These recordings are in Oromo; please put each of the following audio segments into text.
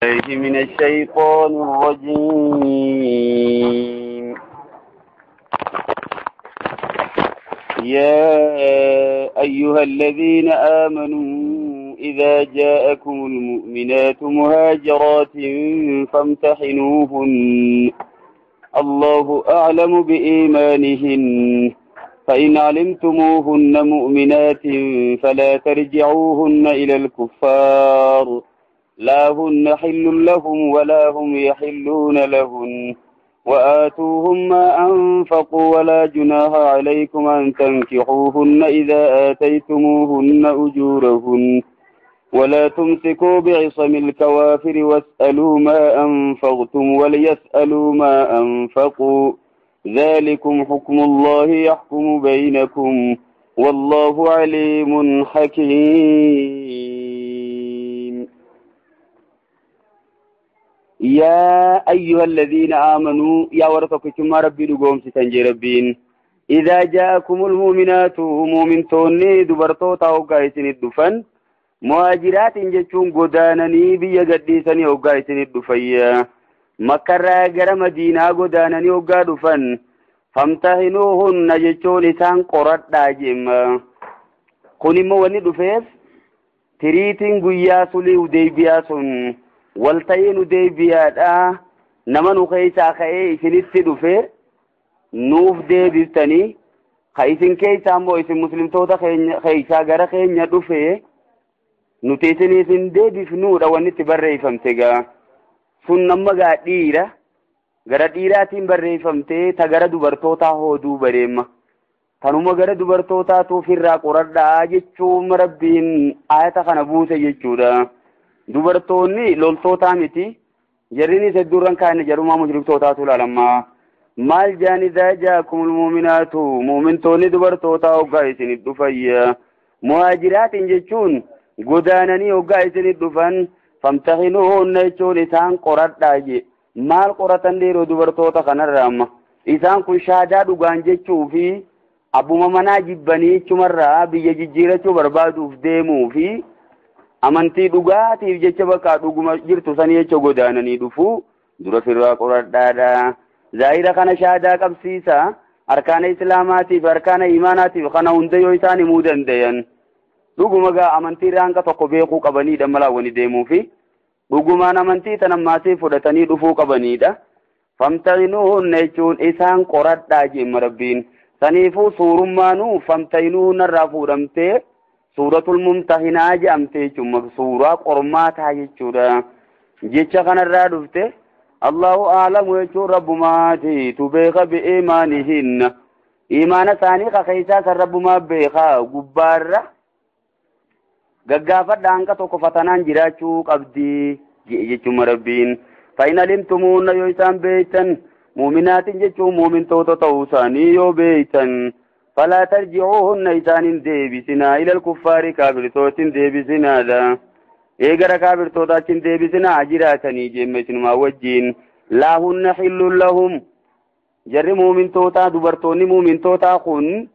الله من الشيطان الرجيم. يا أيها الذين آمنوا إذا جاءكم المؤمنات مهاجرات فامتحنوهن، الله أعلم بإيمانهن، فإن علمتموهن مؤمنات فلا ترجعوهن إلى الكفار، لا هن حل لهم ولا هم يحلون لهن، وآتوهم ما أنفقوا ولا جناح عليكم أن تنكحوهن إذا آتيتموهن أجورهن، ولا تمسكوا بعصم الكوافر واسألوا ما أنفقتم وليسألوا ما أنفقوا، ذلكم حكم الله يحكم بينكم والله عليم حكيم. يا أيها الذين آمنوا يا ورثكم ربي لقوم ستنجي ربين، إذا جاءكم المؤمنات مؤمنتوني دبرتوتا وقايسين الدفن مهاجرات جتشون قدانني بيا قديسني وقايسين الدفيا مكة غير مدينة قدانني وقا دفن فامتهنوهن جتشون إسان قرد داجم كوني مواني دفيف تريتين قياسولي وديبياسون walta'iin deebiyaadha nama nu keessaa ka'ee isinitti dhufe nuuf deebiftanii ka isin keessaa immoo isin muslimtoota keessaa gara keenya dhufe nuti isiniif hin deebifnuudha wanni itti barreeffamte gaa sun nama gaa dhiira gara dhiiraatiin barreeffamte ta gara dubartootaa hooduu bareema tanuma gara dubartootaatu ofirraa qoradhaa jechuun rabbiin ayata kana buuse jechuudha. Dubartoonni loltootaa miti jarrinis hedduurran kaane jarumaa mushriktootatu ilaalamma. Maal jaan idhaa jaakumul muuminaatu muumintoonni dubartootaa hoggaa isinit dhufayya muhaajiraatiin jechuun godaananii hoggaa isinit dhufan famtahinuhunna jechuun isaan qoradhaa je maal qoratan dhiiroo dubartoota kanarraa amma isaan kun shaadaa dhugaan jechuu fi abbuma manaa jibbanii chumarraa biyya jijjiirachuu barbaaduuf deemuu fi amantii dhugaatiif jecha bakka dhuguma jirtu sanii jecha godaananii dhufu dura firraa qoradhaadha. Zaahira kana shaadaa qabsiisa arkaana islaamaatiif arkaana imaanaatiif kana hunda yoo isaan himuu dandayan dhuguma gaa amantii irraa hanga tokko beekuu qabaniidha malaawwani deemuufi dhugumaan amantii tan ammaasii fudhatanii dhufuu qabaniidha. Famtahinuhunna jechuun isaan qoradhaa jemma rabbiin saniifuu suurummaanuu famtahinuhunna irraa fuudhamtee suuratul mumtahinaa jedhamte jechuun suuraa qormaataa jechuudha. Jecha kanarraa dhufte Allahu a'lamu jechuun rabbumaati tu beeka bi'iimaanihinna imaana isaanii ka keessaa san rabbumaa beeka gubbaarra gaggaafadha hanga tokko fatanaan jiraachuu qabdi jechuun rabbiin. Fa'in alimtumuunna yoo isaan beektan muuminaatiin jechuun muumintoota ta'uu isaanii yoo beektan فلا ترجعوهن إسان ديبسنا إلى الكفار كافرتوت ديبسنا ذا إيغر كافرتوت ديبسنا عجراتني جمتن ما وجين لا هن حل لهم جر مؤمن توتا دبرتوني مؤمن توتا خن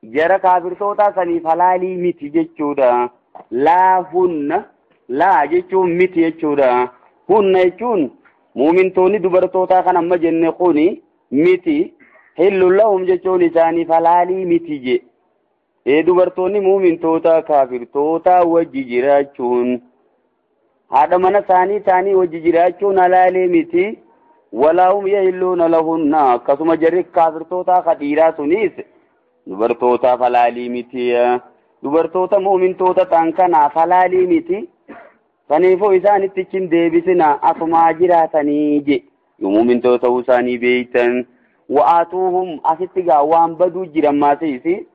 جر كافرتوتا سني فلالي متي جچودا لا هن لا جچو متي جچودا هن جچون مؤمن توني دبرتوتا خن أما جن خوني متي حل لهم jechuun isaanii falaalii miti je ee dubartoonni muumintootaa kaafirtootaa wajji jiraachuun haadha mana isaanii wajji jiraachuun halaalee miti walaa hum yahilluuna lahunna akkasuma jarri kaafirtootaa ka dhiiraa sunis dubartootaaf halaalii miti dubartoota muumintoota ta'an kanaaf halaalii miti saniifuu isaanitti hin deebisina asumaa jiraatanii je yoo muumintoota ta'uu isaanii beeytan. وآتوهم أستجا وان بدو جرام ماسيسي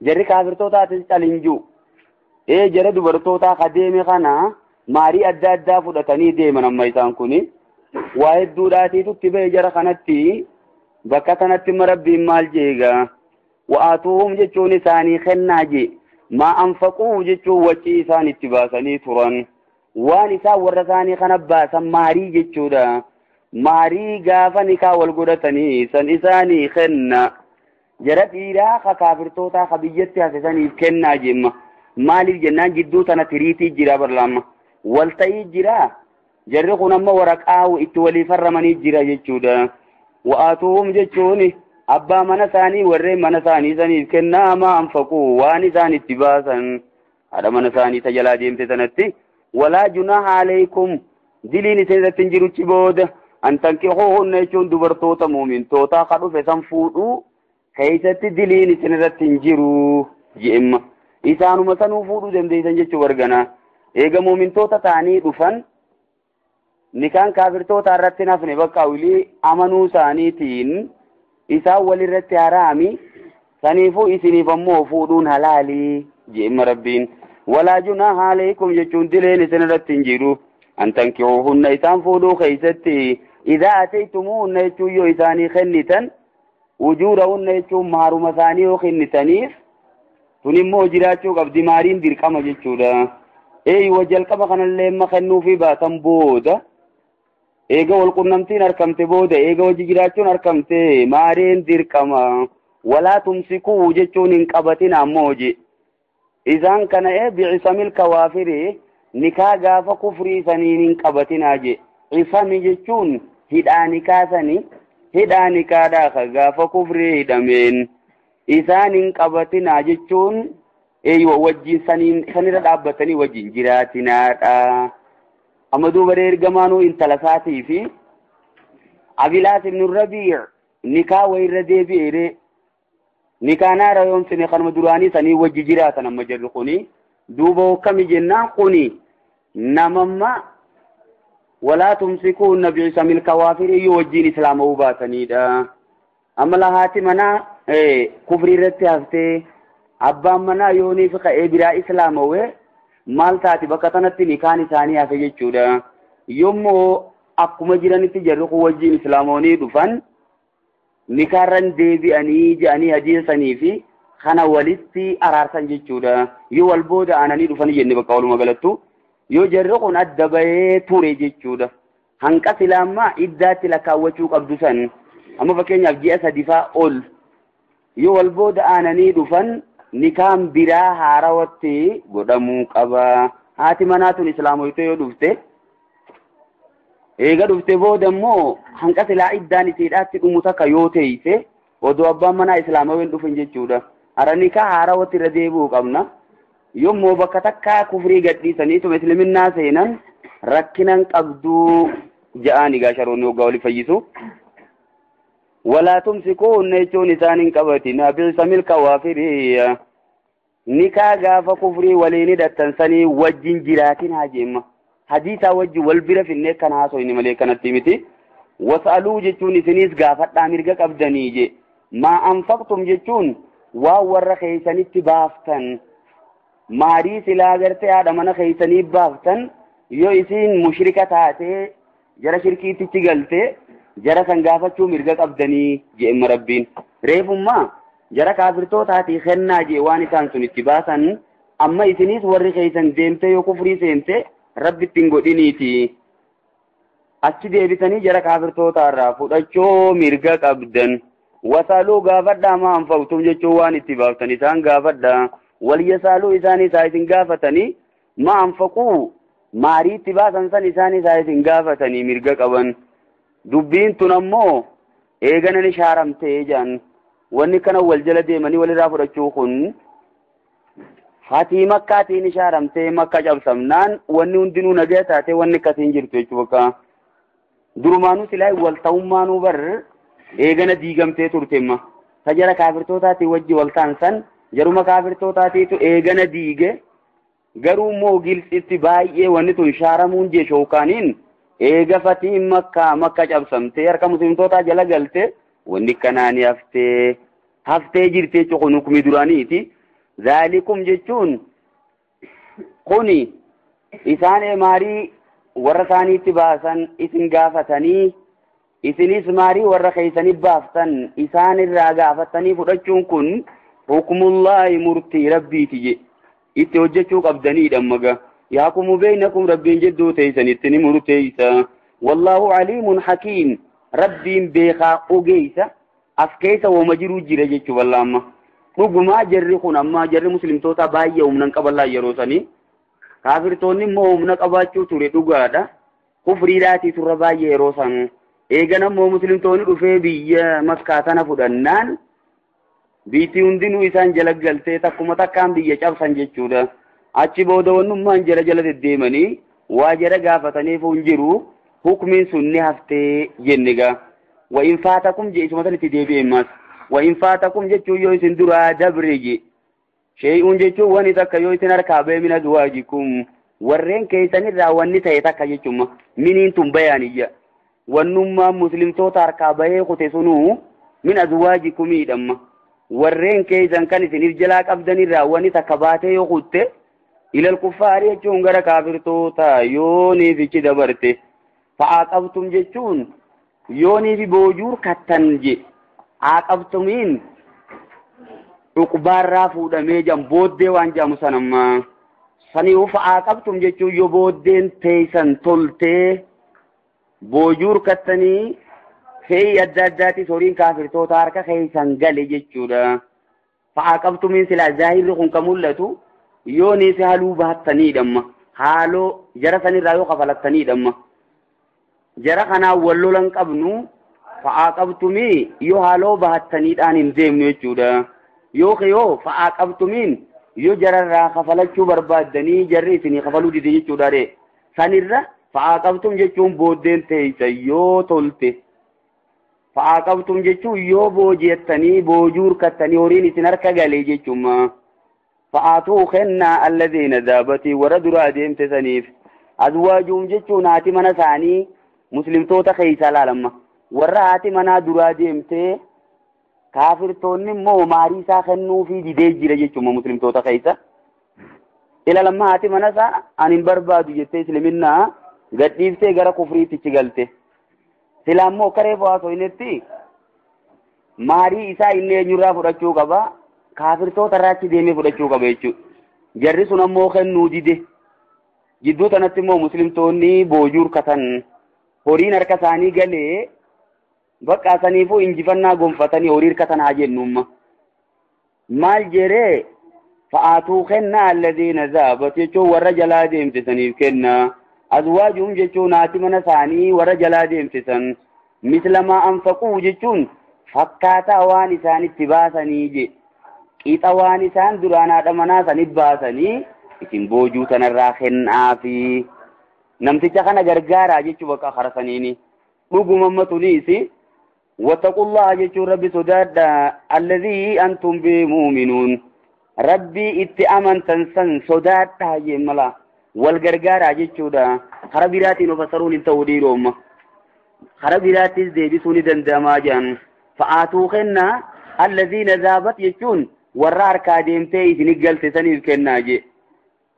جري كافرتوتا تسالنجو إيه جرى دبرتوتا خديمي خنا ماري أدى أدى فدتني ديما أما إسان كوني واحد دوراتي تتبع جرى خنتي بكتنا تمربي مال جيغا وآتوهم جتشوني ثاني خناجي ما أنفقوا جتشو وشي ثاني اتباسني تران وانسا ورثاني خنباسا ماري جتشو دا maarii gaafa nikaa wal godhatanii san isaanii kenna jara dhiiraa ka kaafirtootaa ka biyyatti hafe saniif kennaa jemma maaliif jennaan jidduu tana tiriitii jira barlaama walta'ii jira Jarri kun amma waraqaa itti walii farramanii jira jechuudha. Wa'aatuhum jechuun abbaa mana isaanii warreen mana isaanii saniif kennaa maa anfaquu waan isaan itti baasan haadha mana isaanii ta jalaa deemte sanatti walaa junaaha alaykum diliin isin irratti hin jiruchi booda an tankihuuhunna jechuun dubartoota muumintootaa ka dhufe san fuudhuu keessatti diliin isin irratti hin jiru je'emma. Isaanuma sanuu fuudhuu dandeessan jechuu bargana. Eega muumintoota ta'anii dhufan nikaan kaafirtoota irratti hin hafne bakka wilii amanuu isaaniitiin isaan walirratti haraami saniifuu isiniif ammoo fuudhuun halaalii je'emma Rabbiin. Walaa junaaha alaykum jechuun dileen isin irratti hin jiru. An tankihuuhunna isaan fuudhuu keessatti idaa ataytumuuhunna jechuun yoo isaanii kennitan ujuurahunna jechuun maaruma isaanii yoo kennitaniif tun immoo jiraachuu qabdi maariin dirqama jechuudha. Eeywa jalqaba kanallee amma kennuufii baatan booda eega wal qunnamtiin argamte booda eega hojii jiraachuun argamte maariin dirqama. Walaa tumsikuu jechuun hin qabatin ammoo je. Isaan kana bi'isamil kawaafiri nikaa gaafa kufrii saniin hin qabatinaa je. Isami jechuun hidhaa nikaa sanii hidhaa nikaadhaa gaafa kufrii hidhameen isaan hin qabatinaa jechuun eeywa wajjin saniin sanirra dhaabbatanii wajjin jiraatinaadha. Amma duuba ergamaanuu intala isaatii fi Abilaas ibnu Rabii' nikaa wayirra deebi'eere nikaa naara yoomsine kanuma duraanii sanii wajji jiraatan amma jarri kuni duuba hokkami jennaan kuni namamma walaa tumsikuunna bi'isamil kawaafiri iyyuu wajjiin islaama'uu baatanidha. Amma lahaati manaa kufrii irratti haftee abbaan manaa yooniif ka'ee biraa islaamawee maal taati bakka tanatti nikaan isaanii hafe jechuudha. Yommuu akkuma jiranitti jarri kun wajjiin islaamoonii dhufan nikaarran deebi'anii je'anii hadiisanii fi kana walitti araarsan jechuudha. Yoo wal booda aananii dhufanii jenne bakka walumaa galattu yoo jarri kun adda bahee ture jechuudha. Hanqa silaammaa iddaatti lakkaawwachuu qabdu san amma fakkeenyaaf ji'a sadifaa ol yoo wal booda aananii dhufan nikaan biraa haarawatti godhamuu qaba. Haati manaa tun islaamoytee yoo dhufte eega dhufte booda immoo hanqa silaa iddaan isiidhaatti dhumu takka yoo teeyse odoo abbaan manaa islaamaween dhufin jechuudha. Hara nikaa haarawatti irra deebi'uu qabna. Yommuu bakka takkaa kufrii gadhiisaniituma isliminnaa seenan rakkinan qabduu ja'aan egaa sharoonni hoggaa wali fayyisu. Walaa tumsikuunna jechuun isaan hin qabatin bi'isamil kawaafiri nikaa gaafa kufrii waliin hidhattan sanii wajjin jiraatin haa jeemma. Hadiisaa wajjin wal bira finnee kan haasoyni malee kanatti miti. Was'aluu jechuun isiniis gaafadhaa mirga qabdanii je. Maa anfaqtum jechuun waan warra keeysanitti baaftan maarii silaa gartee haadha mana keeysanii baaftan yoo isiin mushrika taatee jara shirkiitichi galtee jara san gaafachuu mirga qabdanii je'emma Rabbiin. Reefummaa jara kaafirtootaatii kennaa jee waan isaan sun itti baasan amma isiniis warri keeysan deemtee yoo kufrii seente Rabbi ittiin godhiniiti. Achi deebisanii jara kaafirtootaarraa fudhachuu mirga qabdan. Wasaaluu gaafadhaa maa anfaqtum jechuun waan itti baaftan isaan gaafadhaa. Wal yasaaluu isaan isaa isin gaafatanii maa anfaquu maarii itti baasan san isaan isaa isin gaafatanii mirga qaban. Dubbiin tun ammoo eegana ni shaaramtee jedhan wanni kana wal jala deemanii walirraa fudhachuu kun hatii makkaatiin ishaaramtee makka cabsamnaan wanni hundinuu nagaya taatee wanni akkasiin jirtu jechuu bakka durumaanuu silaa wal ta'ummaanuu bar eegana diigamtee turtemma ta jara kaafirtootaatii wajji wal ta'an san jaruma kaafirtootaatiitu eegana diige garuu immoo Gilxitti baay'ee wanni tun shaaramuun jee shookaaniin eega fatiin makkaa makka cabsamtee harka muslimtootaa jala galte wanni kanaani haftee jirti jechuu kun hukumii duraaniiti. Zaalikum jechuun kuni isaan maarii warra isaaniitti baasan isin gaafatanii isinis maarii warra keeysanii baaftan isaan irraa gaafatanii fudhachuun kun hukmullaahi murtii rabbiiti je itti hojjechuu qabdaniidha maga yaakumu beeynakum rabbiin jidduu teeysanitti ni murteeysa wallaahu aliimun hakiim rabbiin beekaa ogeeysa as keessa woma jiruu jira jechuu balla amma dhugumaa jarri kun amma jarri muslimtoota baay'ee humna hin qaban laa yeroo sanii kaafirtoonni immoo humna qabaachuu ture dhugaadha. Kufriidhaatii turra baay'ee yeroo san. Eegan ammoo muslimtoonni dhufee biyya Makkaa tana fudhannaan biitti hundinuu isaan jala galtee takkuma takkaan biyya cabsan jechuudha. Achi booda wannummaan jala jala deddeemanii waa jara gaafataniif hin jiru hukmiin sun ni haftee jenne gaa. Wa in faatakum je isuma sanitti deebi'e. Wa in faatakum jechuun yoo isin duraa dabre je. Shay'uun jechuun wani takka yoo isin harkaa ba'e min azwaajikum warreen keessanirraa wanni ta'e takka jechuudha. Miniin tun bayaaniyya. Wannummaan muslimtoota harkaa bahee kute sunuu min azwaajikumiidhamma. Warreen keessan kan isiniif jalaa qabdanirraa wanni takka baatee yoo kutte ilal kuffaari jechuun gara kaafirtoota yooniif ichi dabarte. Fa'aaqabtum jechuun yooniif boojuur kattan je. Aaqabtumiin dhuqbaarraa fuudhamee jam booddee waan jedhamu sanamma. Saniif fa'aaqabtum jechuun yoo booddeen teessan toltee boojuur kattanii fe'ii adda addaatis horiin kaafirtoota harka keessan gale jechuudha. Fa'aaqabtumiin silaa zaahirri kun kan mul'atu yooniif haaluu baattaniidhamma. Haaloo jara sanirraa yoo kafalattaniidhamma. Jara kanaa wal lolan qabnu fa'aaqabtumii yoo haaloo baattaniidhaan hin deemnu jechuudha. Yoo fa'aaqabtumiin yoo jararraa kafalachuu barbaaddanii jarri isinii kafaluu dide jechuudha ree. Sanirra fa'aaqabtum jechuun booddeen teessa yoo tolte. Fa'aaqabtum jechuun yoo booji'attanii boojuu hirkattanii horiin isin harka galee jechuudha. Fa'aatuu kennaa alladheena daabatii warra duraa deemte saniif. Azwaajuum jechuun haati mana isaanii muslimtoota keessaa laalamma. Warra haati manaa duraa deemtee kaafirtoonni immoo maarii isaa kennuufii didee jira jechuudha muslimtoota keessa. Ilalamma haati mana isaa ani hin barbaadu jettee isliminnaa gadhiiftee gara kufriitti galte. Silaa immoo karee haasofnetti maarii isaa inni eenyurraa fudhachuu qaba? Kaafirtoota irraa achi deemee fudhachuu qaba jechuudha. Jarri sun ammoo kennuu dide. Jidduu tanatti immoo muslimtoonni boojuu hirkatan horiin harka isaanii galee bakka saniifuu injifannaa gonfatanii horii hirkatan haa jennumma. Maal jedhee fa'aatuu kennaa alladheena zaabat jechuun warra jalaa deemte saniif kennaa. Azwaajuhum jechuun haati mana isaanii warra jalaa deemte san. Misla maa anfaquu jechuun fakkaataa waan isaanitti baasanii je. Qixa waan isaan duraan haadha manaa sanif baasanii isin boojuu sanarraa kennaafi. Namticha kana gargaaraa jechuu bakka harasaniini. Dhuguma amma tuniisi wattaqullaha jechuun rabbi sodaadha alladhii antum bimu'minuun. Rabbii itti amantan san sodaadhaa jee mala. Wal gargaaraa jechuudha. Kara biraatiin of asaruun hin ta'u dhiiroomma. Kara biraattis deebisuu ni danda'amaa jedhan. Fa'aatuu kennaa alladhiina zaabat jechuun warra harkaa deemtee isinii galte saniif kennaa jee.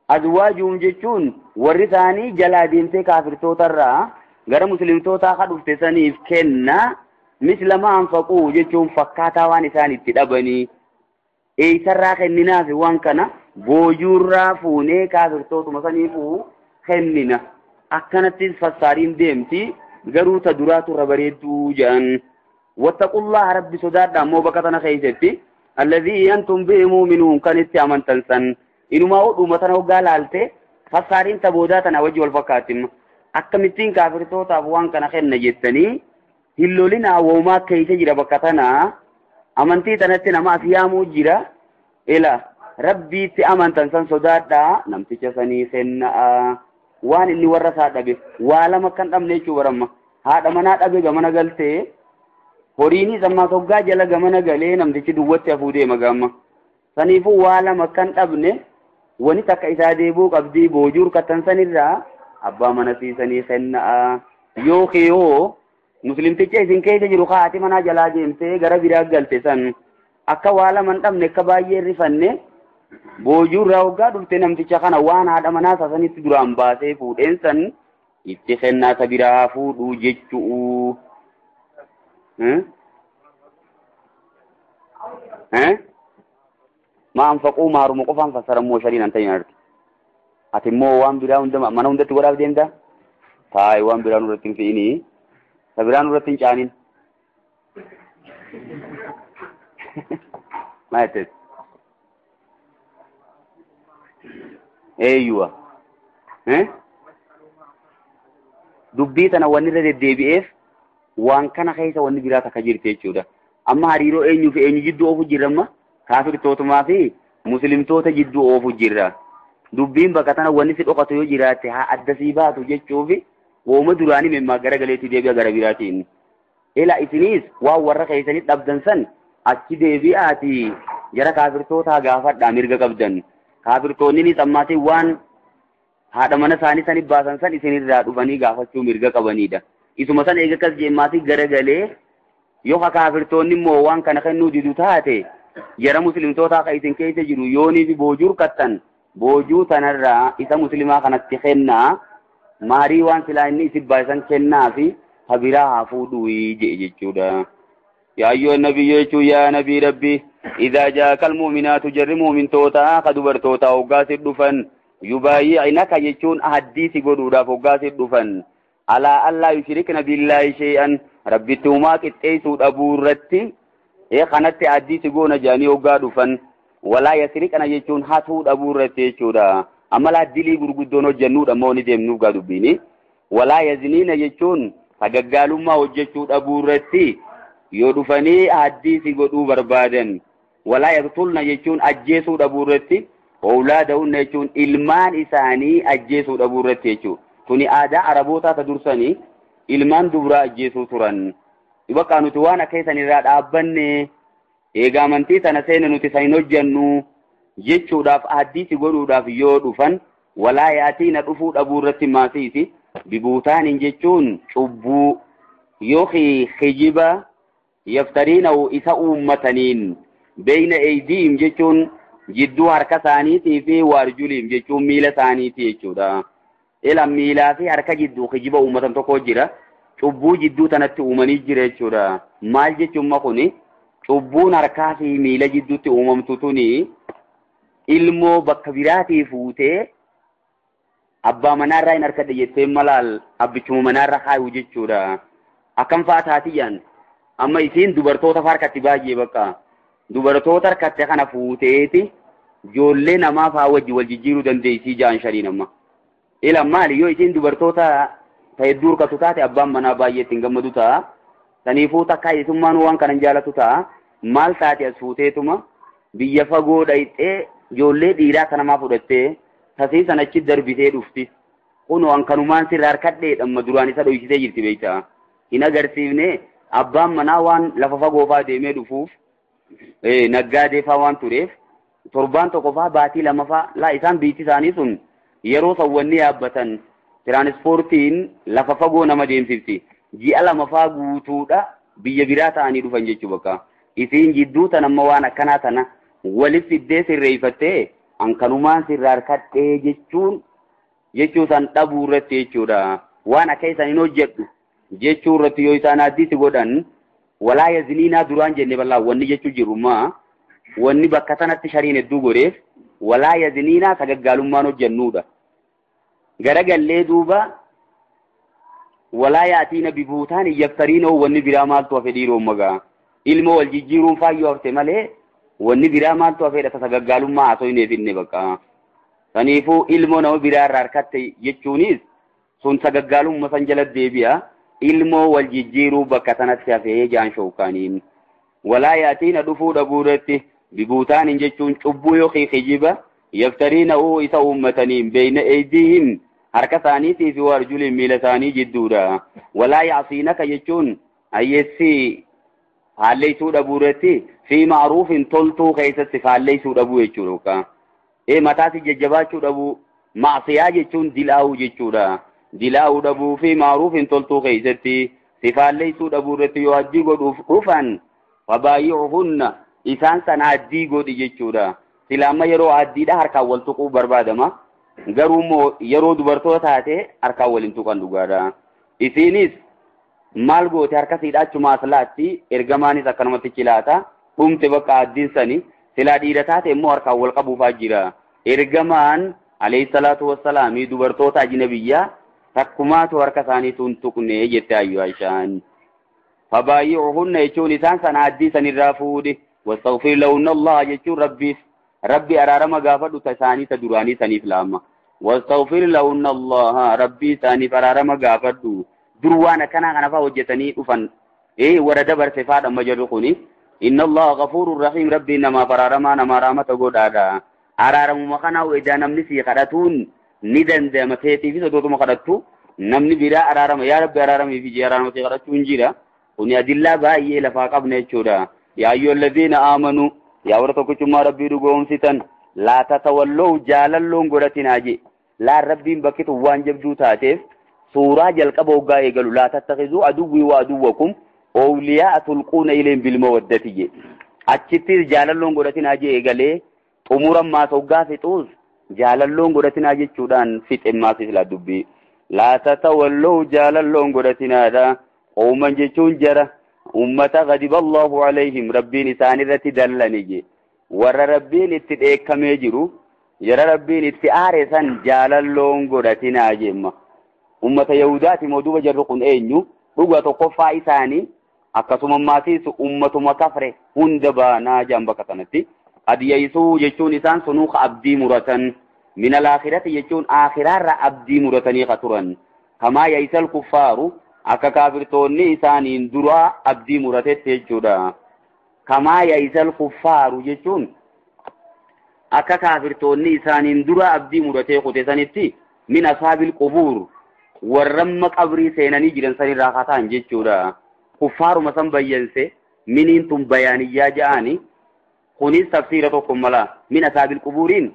Azwaajuhum jechuun warri isaanii jalaa deemtee kaafirtootarraa gara muslimtootaa ka dhufte saniif kennaa. Misla maa anfaquu jechuun fakkaataa waan isaan itti dhabanii. Eessarraa kenninaafi waan kana boojuurraa fuunee kaafirtootuma saniifuu kennina. Akkanattis fassaariin deemti garuu ta duraatu irra bareedduu jedhan. Wattaqullaha rabbi sodaadha ammoo bakka tana keessatti alladhii antum bihi mu'minuun kan itti amantan san. Inumaa dhuma tana hoggaa laalte fassaariin ta boodaa tana wajji wal fakkaatti. Akkamittiin kaafirtootaaf waan kana kenna jettanii hin lolinaa woomaa keessa jira bakka tanaa. Amantii tanatti nama as yaamuu jira. Ila rabbiitti amantan san sodaadhaa namticha sanii kennaa. Waan inni warra isaa dhabe waa lama kan dhabne jechuu baramma. Haadha manaa dhabe gamana galtee horiinis ammaa hoggaa jala gamana galee namtichi duwwatti hafuu deema gaamma. Saniifuu waa lama kan dhabne wani takka isaa deebuu qabdii boojuu hirkattan sanirraa abbaa mana siisanii kennaa. Yookiin yoo muslimticha isin keessa jiru haati manaa jalaa deemtee gara biraa galte san akka waa lama hin dhabne akka baay'ee rifanne boojuu irraa hoggaa dhufte namticha kana waan haadha manaa isaa sanitti duraan baasee fuudheen san itti kennaa isa biraa fuudhuu jechuu. Ma anfaquu maaruma qofaan fassarammoo shariin an ta'in arti. Ati immoo waan biraa hunda mana hundatti godhaaf deemta? Taa'i waan biraa nurratti hin fe'inii. Isa biraa nurratti hin caanin. Maal jetteet? Eeyyuwa. Dubbii tana wanni irra deddeebi'eef waan kana keessa wanni biraa takka jirti jechuudha. Amma hariiroo eenyuu fi eenyu jidduu oofu jirra amma kaafirtootumaa fi muslimtoota jidduu oofu jirra. Dubbiin bakka tana wanni si dhokatu yoo jiraatte haa adda sii baatu jechuufi wooma duraanii memmaa gara galeetti deebi'a gara biraatiin. Ila isiniis waan warra keessanii dhabdan san achi deebi'aati jara kaafirtootaa gaafadhaa mirga qabdan. Kaafirtoonninis ammaatiin waan haadha mana isaanii sani baasan san isinirraa dhufanii gaafachuu mirga qabanidha. Isuma san eega akkas jeemmaatii garagalee yoo kaafirtoonni immoo waan kana kennuu didu taate jara muslimtootaa ka isin keessa jiru yoonii fi boojuu hirkattan boojuu tanarraa isa muslimaa kanatti kennaa maarii waan silaa inni isin baasan kennaa fi habiraa haa fuudhuu jedhe jechuudha. Yaa ayyuha nabiyyu jechuun yaa nabii rabbi idhaa jaakal muuminaatu jarri muumintootaa ka dubartootaa hoggaa si dhufan yubaayyi'inaka jechuun ahaddii si godhuudhaaf hoggaa si dhufan alaa allaa yushrikna billaahi shay'an rabbitti humaa qixxeessuu dhabuu irratti kanatti ahaddii si goona jedhanii hoggaa dhufan walaa yasriqna jechuun hatuu dhabuu irratti jechuudha. Amma dilii gurguddoon hojjennuudha immoo ni deemnuuf gaa dubbiini. Walaa yazniina jechuun sagaggaalummaa hojjechuu dhabuu irratti yoo dhufanii ahaddii si godhuu barbaadan. Walaa yaqtulna jechuun ajjeesuu dhabuu irratti awlaadahunna jechuun ilmaan isaanii ajjeesuu dhabuu irratti jechuudha. Tuni aadaa arabootaa ta dursanii ilmaan dubraa ajjeesuu turan. Bakka nuti waan akka isan irraa dhaabbanne eega amantii tana seene nuti san hin hojjennu jechuudhaaf ahaddii si godhuudhaaf yoo dhufan walaa yaatiina dhufuu dhabuu irratti maasiisi bibuutaaniin jechuun cubbuu yookiin kijiba yaftariinahu isa uummataniin beeyna eydiihim jechuun jidduu harka isaaniitii fi waarjuliim jechuun miila isaaniitii jechuudha. Ila miilaa fi harka jidduu kijiba uummatan tokko jira. Cubbuu jidduu tanatti uumanii jira jechuudha. Maal jechuun kuni cubbuun harkaa fi miila jidduutti uumamtu tuni ilmoo bakka biraatii fuutee abbaa manaarraa hin harkadhe jettee malaal abbichuma manaarra kaayu jechuudha. Akkam fa'aa taatiyyaan amma isiin dubartoota harkatti baay'ee bakka dubartoota harkatte kana fuuteeti ijoollee namaa fa'aa wajji wal jijjiiruu dandeessii ja'an shaniin amma. Ila maali yoo isiin dubartoota hedduu harkatu taate abbaan manaa baay'ee ittiin gammadu ta'a. Saniifuu takka isummaan waan kanan jaalatu ta'a. Maal taate as fuuteetuma biyya fagoo dhayxee ijoollee dhiiraa kanamaa fudhattee tasii sana achi darbitee dhufti. Kun waan kanumaan sirra harkadheedha amma duraan isa dhoksitee jirti beektaa. Hin agarsiifne abbaan manaa waan lafa fagoo fa'aa deemee dhufuuf naggaadee fa'aa waan tureef torbaan tokko fa'aa baatii lama fa'aa laa isaan biitti isaanii sun yeroo sawwanni yaabbatan tiraanispoortiin lafa fagoo nama deemsifti. Ji'a lama fa'aa guutuudha biyya biraa ta'anii dhufan jechuu bakka. Isiin jidduu tan amma waan akkanaa tana waliif fiddee sirreeffattee ankanumaan sirra harkadhee jechuun jechuu san dhabuu irratti jechuudha. Waan akka isaan hin hojjedhu jechuu irratti yoo isaan addisi godhan walaa yazniinaa duraan jenne bal'aa wanni jechuu jirummaa wanni bakka sanatti shariin hedduu godheef walaa yazniinaa sagaggaalummaan hojjennuudha. Garagallee duuba walaa yaatiina bibuutaan yaftariinoo wanni biraa maaltu hafe dhiiroo magaa ilmoo wal jijjiiruun faayyoo hafte malee wanni biraa maaltu hafeedha sagaggaalummaa haasoo hin eefinne bakka. Saniifuu ilmoo nama biraa irraa harkatte jechuunis sun sagaggaalummaa san jala deebi'a. Ilmoo wal jijjiiruu bakka sanatti hafee jaan shookaaniin. Walaa yaatiina dhufuu dhabuu irratti bibuutaaniin jechuun cubbuu yookiin kijiba yaftariina'uu isa uummataniin beeyna eydiihim harka isaaniitii fi waarjuliin miila isaanii jidduudha. Walaa yaasiinaka jechuun hayyeessi faalleessuu dhabuu irratti fi ma'ruufin toltuu keessatti faalleessuu dhabuu jechuudha. Mataasi jajjabaachuu dhabuu maasiyaa jechuun dilaa'uu jechuudha. Dilaa'uu dhabuu fi ma'ruufin toltuu keessatti si faalleessuu dhabuu irratti yoo addii godhuuf dhufan fabaayi'uhunna isaan sana addii godhi jechuudha. Sila amma yeroo addiidha harkaan wal tuquu barbaadama. Garuu immoo yeroo dubartoota taate harkaan waliin tuqan dhugaadha. Isiinis maal goote harka siidha achuma as laatti ergamaanis akkanumatti chilaata dhumte bakka addiin sani silaa dhiira taate immoo harkaan wal qabuufaa jira. Ergamaan alayhi salaatu wassalaamii dubartoota ajnabiyyaa takkumaatu harka isaanii tun tuqne jette ayyu Aishaan. Fabaayi'uhunna jechuun isaan sana addii sanirraa fuudhe wastaghfir lahunna Allah jechuun rabbiif rabbi araarama gaafadhu ta isaanii ta duraanii saniif laama. Wastaghfir lahunna Allaha rabbii isaaniif araarama gaafadhu. Dur waan akkanaa kana fa'aa hojjetanii dhufan. Warra dabarse fa'aadha amma jedhu kuni. Inna Allaha ghafuurun rahiim rabbiin namaaf araaramaa namaa rahmata godhaadha. Araaramuma kanaa edaa namni sii kadhatuun ni danda'ama teetiifis odootuma kadhattu namni biraa araarama yaa rabbi araaramii fi araarama sii kadhachuun jira. Kuni adillaa baay'ee lafaa qabna jechuudha. Yaa ayyuhalladiina aamanuu yaa warra tokkichummaa rabbii dhugoomsitan laa tatawallow jaalalloon godhatinaa je. Laan rabbiin bakkitu waan jabduu taateef suuraa jalqaba hoggaa eegalu laa tattakhizuu aduwwii wa aduwwakum awliyaa tulquuna ilayhim bilmawaddati je. Achittis jaalalloon godhatinaa je eegalee xumura maas hoggaa fixuus jaalalloon godhatinaa jechuudhaan fixe maas isla dubbii. Laa tatawallow jaalalloon godhatinaadha. Qawman jechuun jara ummata ghadiba Allahu alayhim rabbiin isaan irratti dallani je. Warra rabbiin itti dheekkamee jiru jara rabbiin itti aare san jaalalloon godhatinaa jemma. Ummata Yahudaati moo duuba jarri kun eenyu dhuga tokkoffaa isaanii akkasuma maasiis ummatuma kafre hunda baanaa jaan bakka kanatti. Adiyaysuu jechuun isaan sunuu ka abdii muratan min alaakhirati jechuun aakhiraarra abdii muratanii ka turan. Kamaa yaysal kuffaaru akka kaafirtoonni isaaniin duraa abdii muratetti jechuudha. Kamaa yaysal kuffaaru jechuun akka kaafirtoonni isaaniin dura abdii muratee kute sanitti min asaabil qubuur warramma qabrii seenanii jiran sanirraa kataan jechuudha. Kuffaaruma san bayyanse miniin tun bayaaniyyaa ja'ani kunis tafsiira tokko mala min asaabil qubuuriin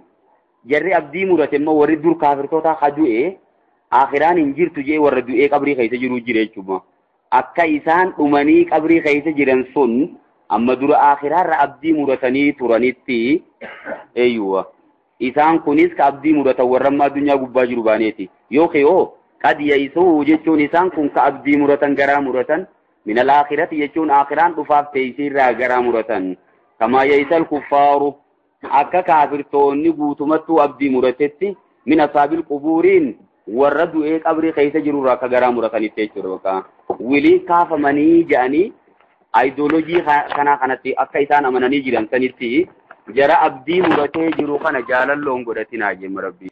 jarri abdii murate immoo warri dur kaafirtoota ka du'e aakhiraan hin jirtu jee warra du'ee qabrii keessa jiru jira jechuudha. Akka isaan dhumanii qabrii keessa jiran sun amma dura aakhiraarra abdii muratanii turanitti eeyyuwa. Isaan kunis ka abdii muratan warra amma addunyaa gubbaa jiru baaneeti. Yookiin hoo qad yaysuu jechuun isaan kun ka abdii muratan garaa muratan min alaakhirati jechuun aakhiraan dhufaaf teessirraa garaa muratan. Kamaa yaysal kuffaaru akka kaafirtoonni guutumattuu abdii muratetti min asaabil qubuuriin warra du'ee qabrii keessa jirurraa akka garaa muratanitti jechuudha bakka. Wilii kaafamanii ja'anii ayidooloojii kanaa kanatti akka isaan amananii jiran sanitti jara abdii muratee jiru kana jaalalloon godhatinaa jemma rabbi.